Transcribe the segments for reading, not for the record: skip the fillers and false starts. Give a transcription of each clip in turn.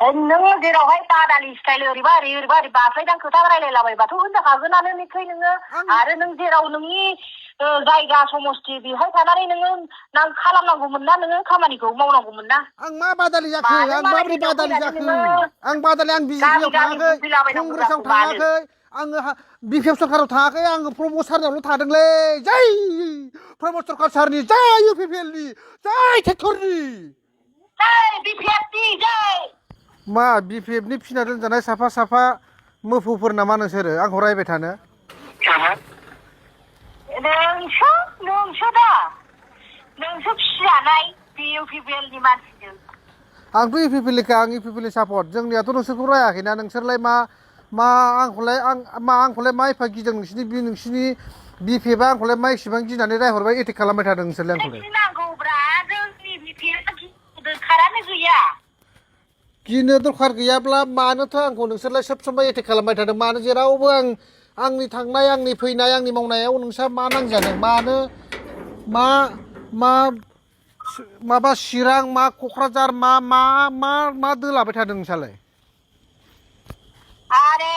नों जेरावहाय बादालि स्टाइल ओरैबा ओरै बास्लायदां खोथा रायलायलाबायबाथ' होनजाखागोनानो निस्सय नोङो आरो नों जेराव नोंनि जायगा समस्ति बेवहाय थानानै नोङो खालामनांगौमोन ना नोङो खामानिखौ मावनांगौमोन ना आं मा बादालि जाखो आं माबोरै बादालि जाखो आं बादालि आं बिजेपियाव थाङाखै कंग्रेसआव थाङाखै आङो बिपिएफ सरकाराव थाङाखै आङो प्रमद सारनियावल' थादोंलै जै प्रमद सरकार सारनि जै इउपिपिएलनि जै ट्रेक्टरनि जै बिपिएफनि जै मा बिपिएफनि फिना दोनजानाय साफा साफा मोफौफोर नामा नोंसोरो आंखौ रायबाय थानो नोंसो दा नोंसो फिजानाय बे इउपिपिएलनि मानसिजों आंथ' इउपिपिएलनिखा आं इउपिपिएलनि सापर्ट जोंनियाथ' नोंसोरखौ रायाखैना नोंसोरलाय आंखौलाय मा एफा गिदों नोंसिनि बिपिएफआ आंखौलाय मा इसेबां गिनानै रायहरबाय एटेक खालामबाय थादों नोंसोरलाय आंखौलाय गिनांगौब्रा जोंनि बिपिएफआ दरखारानो गैया गिनो दरखार गैयाब्ला मानोथो आंखौ नोंसोरलाय सब समाय एटेक खालामबाय थादों मानो जेरावबो आंनि थांनाय आंनि फैनाय आंनि मावनायाव नोंस्रा मा नांजादों मानो माबा चिरां मा क'क्राझार मा दोलाबाय थादों नोंसालाय आरे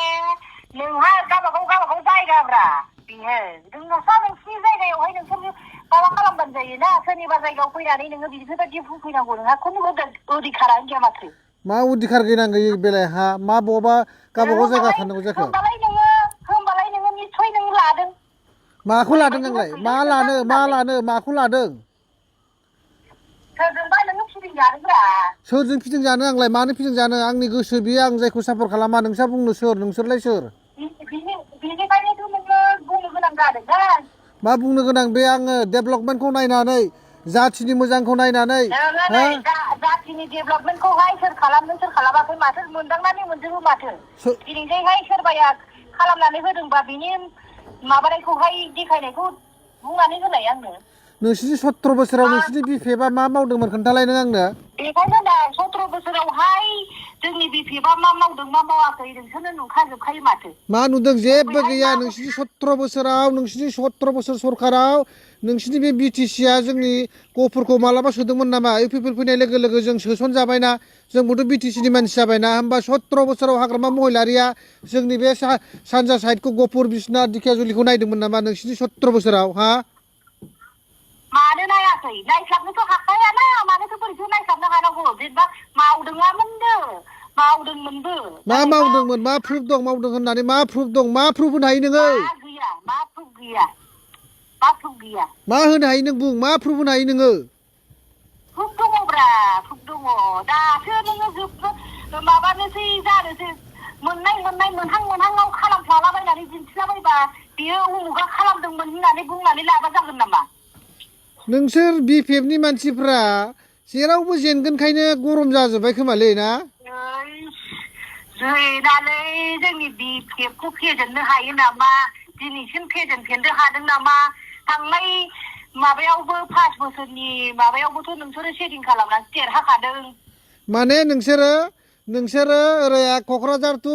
नोंहा गावबागाव जायगाब्रा बेयो नोंस्रा नोंसिनि जायगायावहाय नोंसोर माबा खालामबानो जायोना सोरनिबा जायगायाव फैनानै नोङो बेफोरबायदि बुंफैनांगौ नोंहा खुनु अधिकारानो गैया माथो मा अधिकार गैनांगौ बेलाय हा मा बहाबा गावबागाव जायगा थानांगौ जाखो होमबालाय नोङो निस्सय नों लादों माखौ लादों नोंलाय माखौ लादों सोरजोंबा नोङो फिदिंजादोंब्रा सोरजों फिदिंजानो आंलाय मानो फिदिंजानो आंनि गोसो बियो आं जायखौ सापर्ट खालामा नोंस्रा बुंनो नोंसोरलाय सोर बेनिखायनोथ' नोङो बुंनो गोनां जादों ना मा बुंनो गोनां बे आङो डेभेलपमेन्टखौ नायनानै जाथिनि मोजांखौ नायनानै जाथिनि डेभेलपमेन्टखौहाय सोर खालामदों सोर खालामाखै माथो मोनदांनानै मोनजोबो माथो दिनैजायहाय सोरबाया खालामनानै होदोंबा बिनि माबानायखौहाय देखायनायखौ बुंनानै होलाय आंनो नोंसिनि 17 बोसोराव नोंसिनि बिपिएफआ मा मावदोंमोन खोन्थालाय नों आंनो बेखायनो दा 17 बोसोरावहाय जोंनि बिपिएफआ मा मावदों मा मावाखै नोंसोरनो नुखाजोबखायो माथो मा नुदों जेबो गैया नोंसिनि 17 बोसोराव नोंसिनि 17 बोसोर सरकाराव नोंसिनि बे बिटिसिआ जोंनि गफोरखौ मालाबा सोदोंमोन नामा इउपिपिएल फैनाय लोगो लोगो जों सोसनजाबायना जोंबोथ' बिटिसिनि मानसि जाबायना होमबा 17 बोसोराव हाग्रामा महिलारिया जोंनि बे सानजा साइडखौ गफुर बिसनाथ दिखियाजुलिखौ नायदोंमोन नामा नोंसिनि 17 बोसोराव हा मानो नायाखै नायस्लाबनोथ' हाखायाना मानोथो बोरैथो नायस्लाबनो हानांगौ जेनेबा मावदोंमोनबो मा मावदोंमोन मा प्रुफ दं मावदों होननानै मा प्रुफ दं मा प्रुफ होनो हायो नोङो मा प्रुफ गैया मा होनो हायो नों बुं मा प्रुफ होनो हायो नोङो प्रुफ दङब्रा प्रुफ दङ दासो नोङो माबानोसै जानोसै मोनहां मोनहाङाव खालामफ्लालाबायनानै दिन्थिलाबायबा बियो उमुगा खालामदोंमोन होननानै बुंनानै लाबा जागोन नामा नोंसोर बिपिएफनि मानसिफ्रा जेरावबो जेनगोनखायनो गरम जाजोब्बाय खोमालै ना जेनानै जोंनि बिपिएफखौ फेजेननो हायो नामा दिनैसिम फेजेनफेरनो हादों नामा थांनाय माबायावबो 5 बोसोरनि माबायावबोथ' नोंसोरो सेटिं खालामनानै देरहाखादों माने नोंसोरो ओरै क'क्राझार टु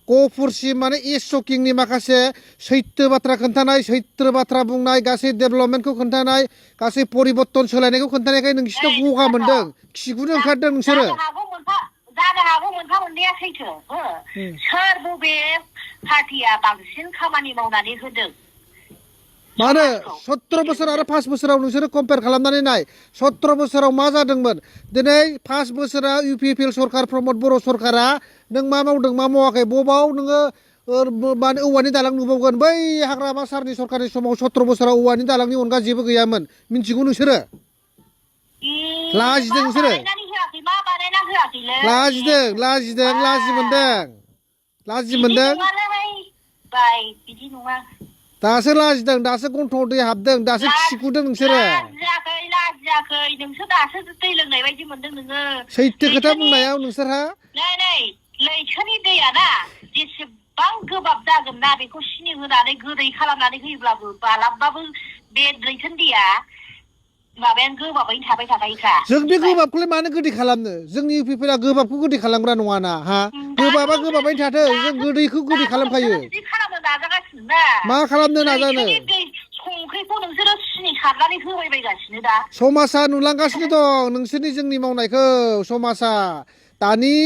गहपुरसिम माने इस्ट सकिंनि माखासे सैथो बाथ्रा खोन्थानाय सैथो बाथ्रा बुंनाय गासै डेभेलपमेन्टखौ खोन्थानाय गासै परिबर्तन सोलायनायखौ खोन्थानायखाय नोंसिनाव गगा मोनदों खिगुनो ओंखारदों नोंसोरो जानो हागौ मोनफा मोननैया सैथो सोर बबे पार्टिया बांसिन खामानि मावनानै होदों मानो 17 बोसोर आरो 5 बोसोराव नोंसोरो कम्पेयार खालामनानै नाय 17 बोसोराव मा जादोंमोन दिनै 5 बोसोराव इउपिपिएल सरकार प्रमद बर' सरकारा नों मा मावदों मा मावाखै बबाव नोङो माने औवानि दालां नुबावगोन बै हाग्रामा सारनि सरकारनि समाव 17 बोसोराव औवानि दालांनि अनगा जेबो गैयामोन मिन्थिगौ नोंसोरो लाजिदों नोंसोरो लाजि मोनदों बिदि नङा दासो लाजिदों दासो गन्थंआव दै हाबदों दासो खिगुदों नोंसोरो लाजियाखै नोंसोर दासो दै लोंनाय बायदि मोनदों नोङो सैथो खोथा बुंनायाव नोंसोरहा नै लैथोनि दैया ना जेसेबां गोबाब जागोन ना बेखौ सिनि होनानै गोदै खालामनानै होयोब्लाबो बालाबबाबो बे लैथोनि दैया माबायानो गोबाबैनो थाबाय थाखायोखा जों बे गोबाबखौलाय मानो गोदै खालामनो जोंनि इउपिपिएलआ गोबाबखौ गोदै खालामग्रा नङाना हा गोबाबा गोबाबैनो थाथों जों गोदैखौ गोदै खालामखायो मा खालामनो नाजानो संख्रिखौ नोंसोरो सिनि सारनानै होबायबायगासिनो दा समाजा नुलांगासिनो दं नोंसोरनि जोंनि मावनायखौ समाजा दानि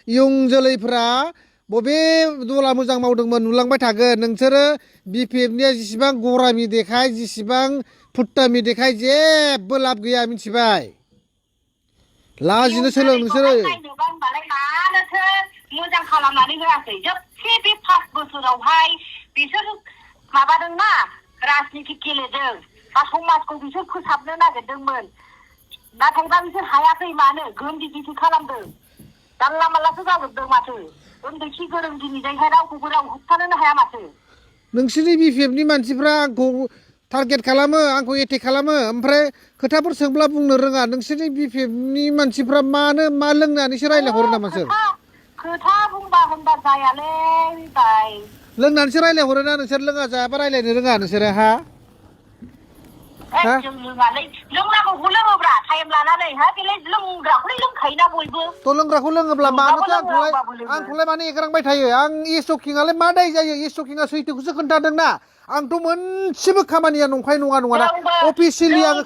इयुन जोलैफ्रा बबे दला मोजां मावदोंमोन नुलांबाय थागोन नोंसोरो BPFनिया जेसेबां गरामि देखाय जेसेबां फुट्टामि देखाय जेबो लाब गैया मिथिबाय लाजिनो सोलों नोंसोरो होनबालाय मानोथो मोजां खालामनानै होआखै जोबथे बे 5 बोसोरावहाय बिसोर माबादोंना राजनिति गेलेदों बा समाजखौ बिसोर फोसाबनो नागिरदोंमोन नाथायबा बिसोर हायाखै मानो गोन्दी गिथि खालामदों जानला मानलासो जाजोबदों माथो उन्दैथि गोरों दिनैहाय रावखौबो राव होबथानोनो हाया माथो नोंसोरनि BPFनि मानसिफ्रा आंखौ टारगेट खालामो आंखौ एटेक खालामो ओमफ्राय खोथाफोर सोंब्ला बुंनो रोङा नोंसोरनि BPFनि मानसिफ्रा मानो मा लोंनानैसो रायलायहरो नामा सोर खोथा बुंबा होनबा जायालै बाय लोंनानैसो रायलायहरो ना नोंसोर लोङा जायाबा रायलायनो रोङा नोंसोरो हा जों लोङालै लोंनांगौखौ लोङोब्रा टाइम लानानै हा बेलाय लोंग्राखौलाय लोंखायोना बयबो थ' लोंग्राखौ लोङोब्ला मानोथो आंखौलाय मानो एग्रांबाय थायो आं एसकिंआलाय मा दाय जायो एसकिंआ सैथोखौसो खोन्थादोंना आंथ' मोनसेबो खामानिया नंखाय नङाना अफिसियेलि आङो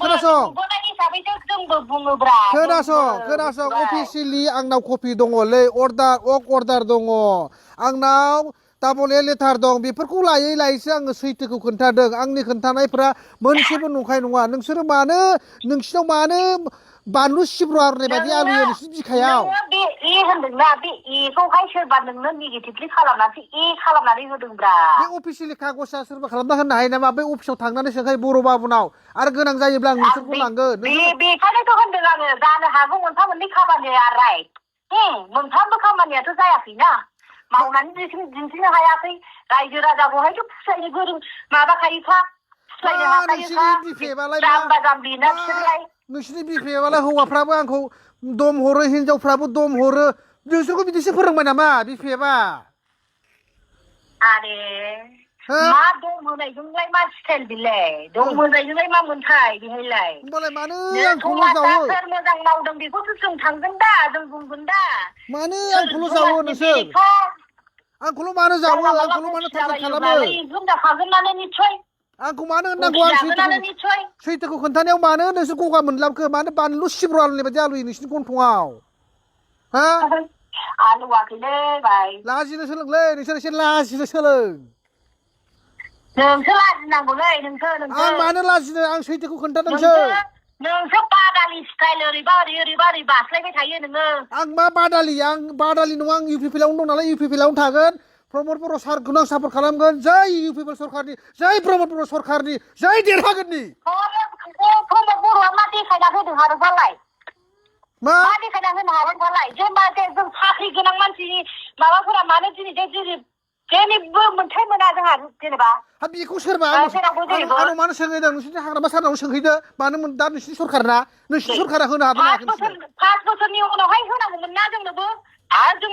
खोनासं अफिसियेलि आंनाव कपि दङलै अर्डार दङ आंनाव डाबल ए लेटार दं बेफोरखौ लायै लायैसो आङो सैथोखौ खोन्थादों आंनि खोन्थानायफ्रा मोनसेबो नंखाय नङा नोंसोरो नोंसिनाव मानो बानलु सिब्र' आरनाय बायदि आलुयो नोंसिनि बिखायाव बे ए होनदोंना बे एखौहाय सोरबा नोंनो नेगेटिभलि खालामनानै ए खालामनानै होदोंब्रा बे अफिसियेलि कागजआ सोरबा खालामना होनो हायो नामा बे अफिसाव थांनानै सोंखाय बर' बाबुनाव आरो गोनां जायोब्ला आं नोंसोरखौ लांगोन बेखायनोथ' होनदों आङो जानो हागौ मोनफा मोननै खामानिया राइट मोनफ्रोमबो खामानियाथ' जायाखैना मावनानै दिन्थिनो हायाखै रायजो राजाखौहायथ' फुस्लायनो गोरों माबाखायोखा फुस्लायनो हाखायोखा जाम्बा जाम्बि ना बिसोरलाय नोंसिनि BPFआलाय हौवाफ्राबो आंखौ दम हरो हिनजावफ्राबो दम हरो नोंसोरखौ बिदिसो फोरोंबाय नामा BPFआ आरे मा दम होनायजोंलाय मा स्टाइल बिलाय दम होनायजोंलाय मा मोनथाय बेहायलाय होमबालाय मानो आंखौल' जावो सोर मोजां मावदों बेखौथ' जों थांगोन दा जों बुंगोन दा मानो आंखौल' जावो नोंसोर आंखौल' मानो जावो आंखौल' मानो टारगेट खालामो आंखौ मानो होननांगौ आं सैथोखौ खोन्थानायाव मानो नोंसोर गगा मोनलाबखो मानो बानलु सिब्र' आलुनाय बायदि आलुयो नोंसिनि गन्थङाव हा आलुवाखैलै बाय लाजिनो सोलोंलै नोंसोर एसे लाजिनो सोलों नोंसो लाजिनांगौलै नोंसो आं मानो लाजिनो आं सैथोखौ खोन्थादोंसो नोंसो बादालि स्टाइल ओरैबा ओरै बास्लायबाय थायो नोङो आं मा बादालि नङा आं UPPLआवनो दं नालाय UPPLआवनो थागोन प्रमद बर' सारखौनो आं सापर्ट खालामगोन जै UPPL सरकारनि जै प्रमद बर' सरकारनि जै देरहागोननि प्रमद बर'आ मा देखायना होदों हादोंबालाय मा देखायना होनो हादोंबालाय जेनेबा जों साख्रि गोनां मानसिनि माबाफोरा मानो दिनै जेनिबो मोनथाय मोना जोंहा जेनेबा बेखौ सोरबा आंनाव मानो सोंहैदों नोंसिनि हाग्रामा सारनाव सोंहैदो मानो दा नोंसिनि सरकारना नोंसिनि सरकारा होनो हादों ना 5 बोसोरनि उनावहाय होनांगौमोन ना जोंनोबो आरो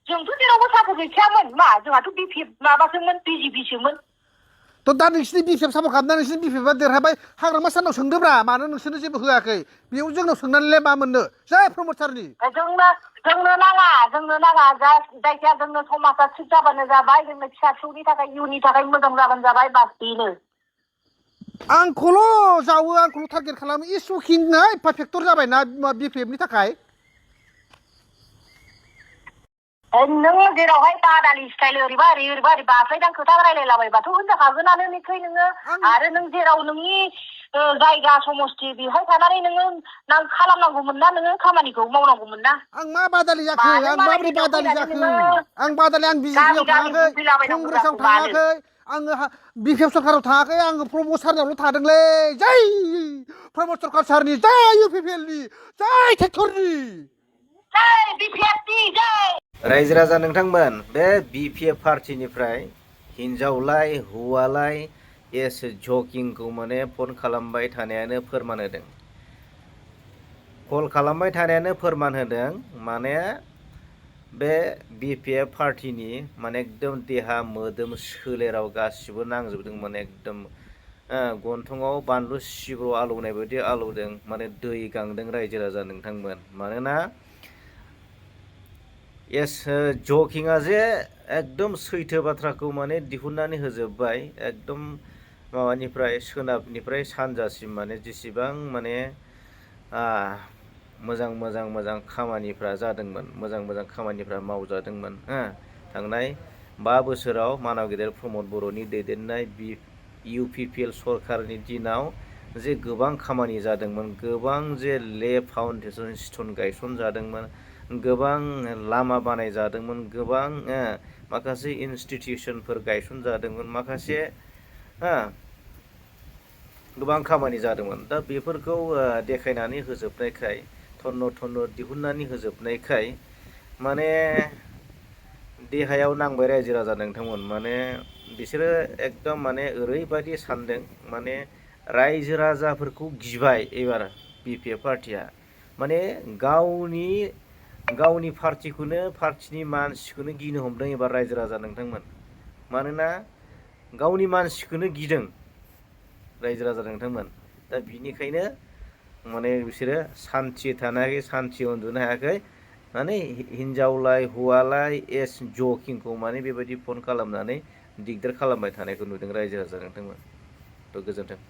जोंथ' जेरावबो सापर्ट गैखायामोन मा जोंहाथ' BPF माबासोमोन BJP सोमोन थ' दा नोंसिनि BPF सापर्ट खालामना नोंसिनि BPFआ देरहाबाय हाग्रामा सारनाव सोंदोब्रा मानो नोंसोरनो जेबो होआखै बेयाव जोंनाव सोंनानैलाय मा मोननो जै प्रमद सारनि जोंनो नाङा जायखिया जोंनो समाजा थिग जाबानो जाबाय जोंनो फिसा फिसौनि थाखाय इयुननि थाखाय मोजां जाबानो जाबाय बास बेनो आंखौल' जावो आंखौल' टारगेट खालामो एसकिंआ एफा फेक्टर जाबायना BPFनि थाखाय नों जेरावहाय बादालि स्टाइल ओरैबा ओरै बास्लायदां खोथा रायलायलाबायबाथ' होनजाखागोनानो निसय नोङो आरो नों जेराव नोंनि जायगा समस्ति बेवहाय थानानै नोङो खालामनांगौमोन ना नोङो खामानिखौ मावनांगौमोन ना आं मा बादालि जाखो आं माबोरै बादालि जाखो आं BJPआव थाङाखै कंग्रेसआव थाङाखै आङो BPF सरकाराव थाङाखै आङो प्रमद सारनावल' थादोंलै जै प्रमद सरकार सारनि जै UPPLनि जै ट्रेक्टरनि रायजो राजा नोंथांमोन बे BPF पार्टिनिफ्राय हिनजावलाय हौवालाय जकिंखौ माने फन खालामबाय थानायानो फोरमान होदों कल खालामबाय थानायानो फोरमान होदों माने बे BPF पार्टिनि माने एकदम देहा मोदोम सोलेराव गासिबो नांजोबदों एकदम गन्थङाव बानलु सिब्र' आलौनाय बायदि आलौदों माने दै गांदों रायजो राजा नोंथांमोन मानोना जकिंआ जे एकदम सैथो बाथ्राखौ माने दिहुननानै होजोब्बाय एकदम माबानिफ्राय सोनाबनिफ्राय सानजासिम माने जेसेबां माने मोजां खामानिफ्रा जादोंमोन, मोजां खामानिफ्रा मावजादोंमोन। थांनाय 5 बोसोराव मानाव गेदेर प्रमद बर'नि दैदेननाय UPPL सरकारनि दिनाव जे गोबां खामानि जादोंमोन, गोबां जे फाउन्डेसन स्टोन गायसनजादोंमोन, गोबां लामा बानायजादोंमोन, गोबां माखासे इनस्टिटिउसनफोर गायसनजादोंमोन, माखासे गोबां खामानि जादोंमोन। दा बेफोरखौ देखायनानै होजोबनायखाय, थन्न दिहुननानै होजोबनायखाय माने देहायाव नांबाय रायजो राजा नोंथांमोन। माने बिसोरो एकदम माने ओरैबायदि सानदों, माने रायजो राजाफोरखौ गिबाय एबार BPF पार्टिया। माने गावनि पार्टिनि मानसिखौनो गिनो हमदों एबार रायजो राजा नोंथांमोन। मानोना गावनि मानसिखौनो गिदों रायजो राजा नोंथांमोन। दा बिनिखायनो माने बिसोरो सान्थि थानो हायाखै, सान्थि उन्दुनो हायाखै। माने हिनजावलाय हौवालाय जकिंखौ माने बेबायदि फन खालामनानै दिगदार खालामबाय थानायखौ नुदों रायजो राजा नोंथांमोन। थ' गोजोन्थों।